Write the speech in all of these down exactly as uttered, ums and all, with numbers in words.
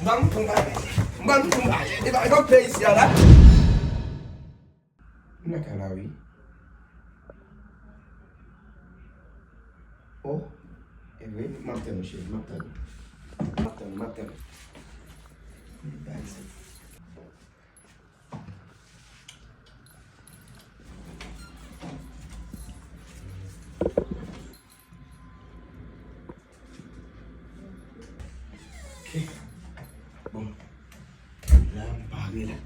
Ban m pou m ale. Ban m pou m ale. E pa, e pa pè isi a la. M lakay la, wi. Oh, e vre? M ap tann ou, cheri, m ap tann ou. M ap tann ou, m ap tann ou. Ok. Bon. La, m pare la.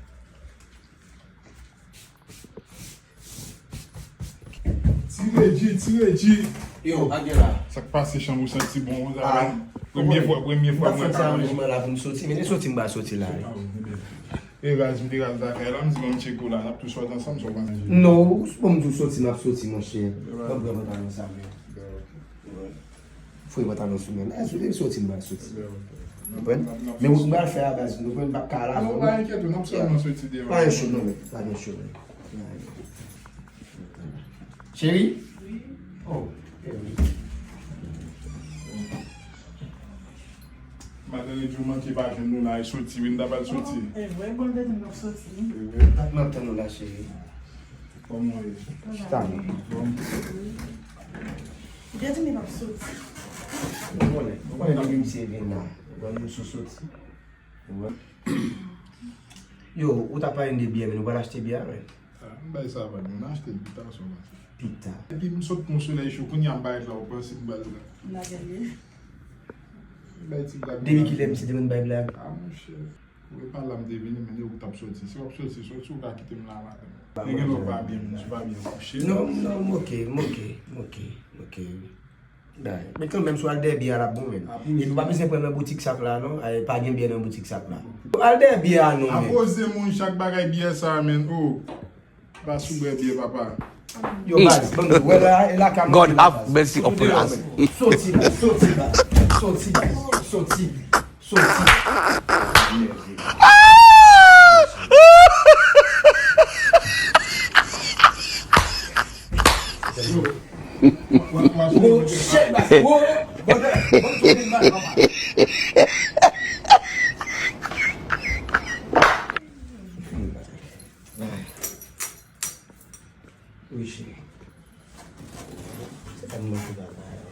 Ti Regi, ti Regi. Yo, Angela. Sa k pase, chanm ou santi bon, ou sa? Ah. Premye fwa, premye fwa mwen ka wè. Mwen la pou m soti, men soti m pa soti la. Ah, wi, ebyen. E raz, m te raz lakay la, m di, "Bon, m tcheke w la, n ap tou sòt ansanm, sa w panse?" Non, ou, bon, m di w soti, m ap soti, monchè. Ban m pran pantalon sa, men. Fouye pantalon sou mwen. Lè sou, lè soti, m pral soti. Konprann? Men wout m pral fè a, baz, nou konn m p ap ka al avan, non. Pa enkyete w, n ap sèlman soti devan. Pa gen cho, non, men. Pa gen cho, men. Cheri? Wi. Oh, cheri. Madanm Edjou manke pa jwenn nou la, e soti, wi, n ta pral soti. E vre, bon, l te di m l ap soti. E vre. N ap tann ou la, cheri. Kòman w ye? Chita non. Anfòm? Ou te di m l ap soti. Ou konnen, ou konnen depi misye vin la, ou konnen misye soti. Ou wè? Yo, ou t ap pale m de byè, men nou pral achte byè a, men. Ah, m bay sa pa nou, n achte l pita, sa w panse? Pita. Epi m sot pran solèy cho, kounye a m bay la, ou panse m bay la. M la gade. M bay ti blag. Depi kilè misye te konn bay blag? Ah, monchè. Ou pa la m te vini, men ou t ap soti. Si w ap soti, soti, ou ka kite m la maten. Ou gen lè w pa byen, men ou pa byen kouche. Non, non, m oke, m oke, m oke, m oke. Men kanmenm, si w al dèyè byè a, l ap bon, men. Epi w pa bezwen pran nan boutik sa k la, non. Eh, pa gen byè nan boutik sa k la. Al dèyè byè a, non, men. Apoze moun chak bagay byè sa, men. Oh. Pa sou bwè byè, papa. Yo, baz, ban m di w, wè la, e la ka God have mercy upon us. Soti, baz, soti, baz, soti, baz, soti, soti. Oh, shit, baz, oh, baz, baz, baz, baz. Wi, cheri. Se pa mwen ki va bay la.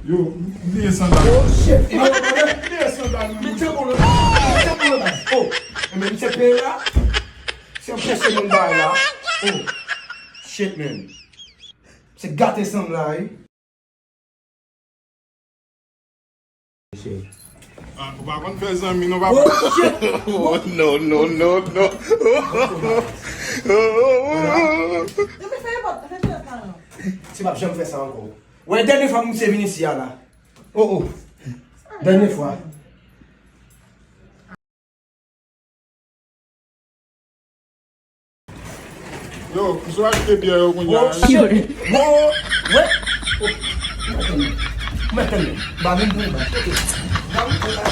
Yo, m bliye sandal. Oh, shit. Yo, m bliye sandal, man. Misye bon, misye bon, baz. Oh, men misye peye la. Se yon pèse moun bay la. Oh, shit, man. Se gate sanm la, wi. Ah, ou pa konn fè zanmi, non, papa. Oh, shit! Oh, no, no, no, no. Se p ap janm fè sa ankò. Wè, dènye fwa misye vin isi a la. Oh, oh. Dènye fwa. Yo, m sou achte byè yo kounye a. Oh, shit! Bon, wè! Oh, mwen tande. Mwen tande. Ba vin pou mwen. Ba vin pou mwen.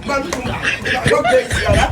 Ba vin pou mwen. Yo, byè isi a la.